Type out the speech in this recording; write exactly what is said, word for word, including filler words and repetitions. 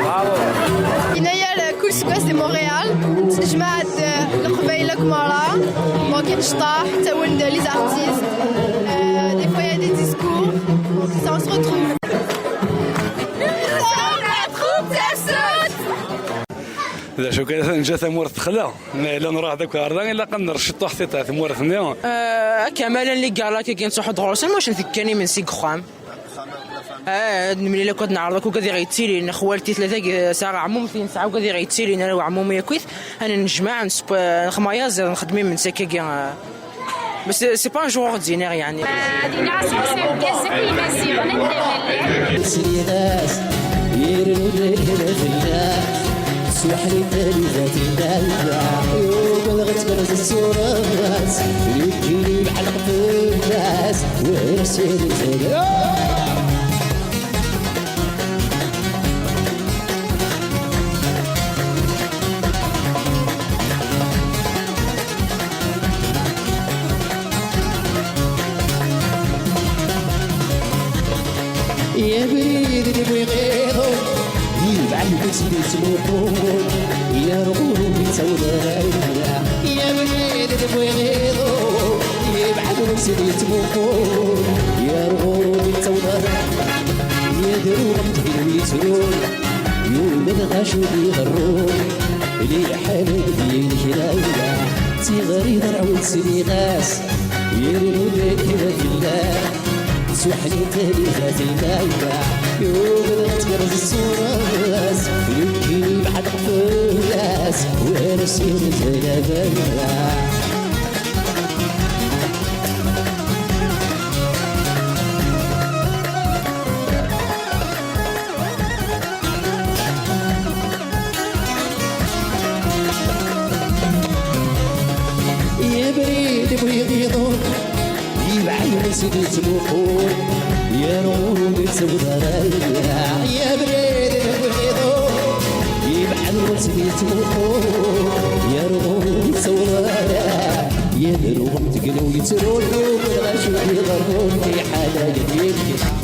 Bravo. Yennayer, euh, kul seggas di Montréal, ttnejmaɛet, euh, Leqbayel akk merra. Bon, kien cṭaḥ, ttawin-d les artistes. Euh, des fois, il y a des discours. Ça, on se retrouve. D acu kan, neǧǧa tamurt texla. Ma yella nruḥ d akerḍa, ilaq ad nerr ciṭuḥ tiṭ ɣer tmurt-nni. Euh, akka, ma llan les gars-là, kagi nettruḥu-d ɣur-sen, mačči ntekkan imensi deg uxxam. Ah, ad nemlil akk, ad neɛreḍ akk ugad i ɣ-yettilin, xwalti tlata g-, sɛa ɛmumti, nesɛa ugad i ɣ-yettilin, arraw ɛmumi akkit, ad nennejmaɛ, ad nesp-, ad nexmayaẓ, ad nxeddem imensi akkagi, ah. Mais c'est, c'est pas un jour ordinaire, yeɛni. Ah, dinna, sɣur argaz akk imaziɣen, anda ma llan. Sliɣ-as, yernu-d kra fell-as. Swaḥli talida tinna, yuba dɣa tgerrez ṣṣura-s, yeǧǧi lḥelq fell-as, ur s-yerri fell-as. Yabrid d bu iɣiḍu, yebɛed ur tt-id-ittmuqul, yerɣu ur yettaweḍ ara. Yabrid d bu iɣiḍu, yebɛed ur tt-id-ittmuqul, yerɣu ur yettaweḍ ara. Yadru am tgilwi yettrun, yulad ɣac ur d-iɣerru. Liḥala deg yineknaya, tiɣri d ṛṛɛud sliɣ-as, yernu-d kra fell-aɣ. Swaḥli talida tinna, yuba dɣa tgerrez ṣṣura-s, nekki bɛed fell-as, ur as-yerri ara. Yabrid bu iɣiḍun, yebɛed ur s-id-ittmuqul, yerɣu ur yettaweḍ ara. Yabrid bu iɣiḍun, yebɛed ur s-id-ittmuqul, yerɣu ur yettaweḍ ara. Yadru am tgilwi yettrun, yuba ɣac ur d-iɣerru, liḥala deg yineknaya.